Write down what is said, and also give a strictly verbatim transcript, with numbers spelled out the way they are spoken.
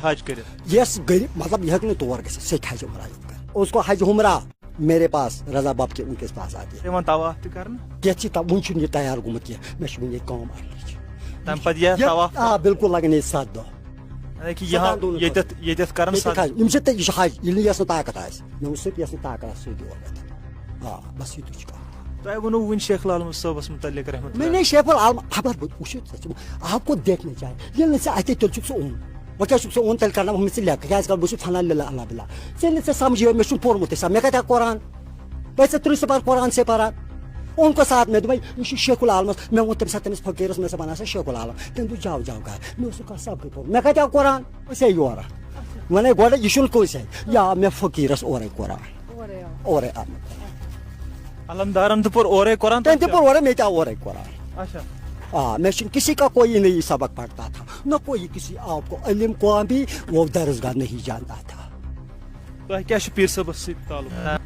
حج کٔرِتھ؟ یس غریب، مطلب، یہِ ہیٚکہِ نہٕ تور گٔژھِتھ، سُہ ہیٚکہِ حج عمرہ یوت کٔرِتھ۔ اس کو حج عمرہ میرے پاس، رضا باب کے، ان کے پاس آتی ہے۔ یِوان طواف تہِ کرنہٕ؟ کیٚنٛہہ چھِ تا-، وُنہِ چھُنہٕ یہِ تیار گوٚمُت کینٛہہ، مےٚ چھِ وُنہِ ییٚتہِ کٲم اَکھ۔ تَمہِ پَتہٕ یہِ یہِ، طواف؟ آ، بِلکُل لَگَن ییٚتہِ سَتھ دۄہ۔ یعنی کہِ یہِ ستَن دۄہَن ییٚتٮ۪تھ، خٲطرٕ۔ ییٚتٮ۪تھ کرن ییٚتہِ ستھ؟ کھَسہِ، یِم چھِ تہِ، یہِ چھُ حج، ییٚلہِ نہٕ یَس نہٕ طاقت آسہِ، مےٚ ووٚن، سُہ تہِ یَس نہٕ طاقت آسہِ، سُہ تہِ یور گژھِ۔ آ، بَس یِتُے چھُ کَتھ۔ تۄہہِ ووٚنوُ وُنہِ شیخ العالم صٲبَس مُتعلِق رحمتہ اللہ۔ میں نے شیخ العالم، خبر بہٕ وٕچھِو ژٕ، ژٕ، آپ کو دیکھنا چاہیے۔ ییٚلہِ نہٕ ژےٚ اَتے تیٚلہِ چھُکھ ژٕ اوٚن۔ وۄنۍ کیٛاہ چھُکھ ژٕ اوٚن تیٚلہِ کرناوَکھ مےٚ ژٕ لیکھ؟ کیٛازِ کَرٕ بہٕ چھُس فنا للہ اللہ باللہ۔ ژےٚ نہٕ ژےٚ سَمجھے، مےٚ چھُنہٕ پوٚرمُتٕے سا، مےٚ کَتہِ آو قرآن؟ بہٕ ژےٚ ترٛےٚ سپار قرآن سے پَران۔ اوٚن کۄس آیت؟ مےٚ دوٚپمَے، یہِ چھُ شیخ العالمَس۔ مےٚ ووٚن تٔمِس، تٔمِس فقیٖرَس، مےٚ سا بَناو سا شیخ العالم۔ تٔمۍ دوٚپ، جاو، جاو گَرٕ۔ مےٚ اوس نہٕ کانٛہہ سبقٕے پوٚرمُت۔ مےٚ کَتہِ آو قرآن؟ أسۍ ہے یورٕ۔ وَنے گۄڈٕ، یہِ چھُنہٕ کٲنٛسہِ اَتھِ۔ یا مےٚ فقیٖرَس اورَے قرآن۔ اورَے آو۔ اورَے آو مےٚ قرآن۔ علمدارن تہِ پوٚر اورَے قرآن، تٔمۍ تہِ پوٚر اورَے، مےٚ تہِ آو اورَے قرآن۔ اچھا۔ آ، میں شن کسی کا کوئی نہیں سبق پڑھتا تھا، نہ کوئی کسی آپ کو علم کو بھی وہ درسگاہ نہیں جانتا تھا۔ تۄہہِ کیٛاہ چھُ پیٖر صٲبَس سۭتۍ تعلق؟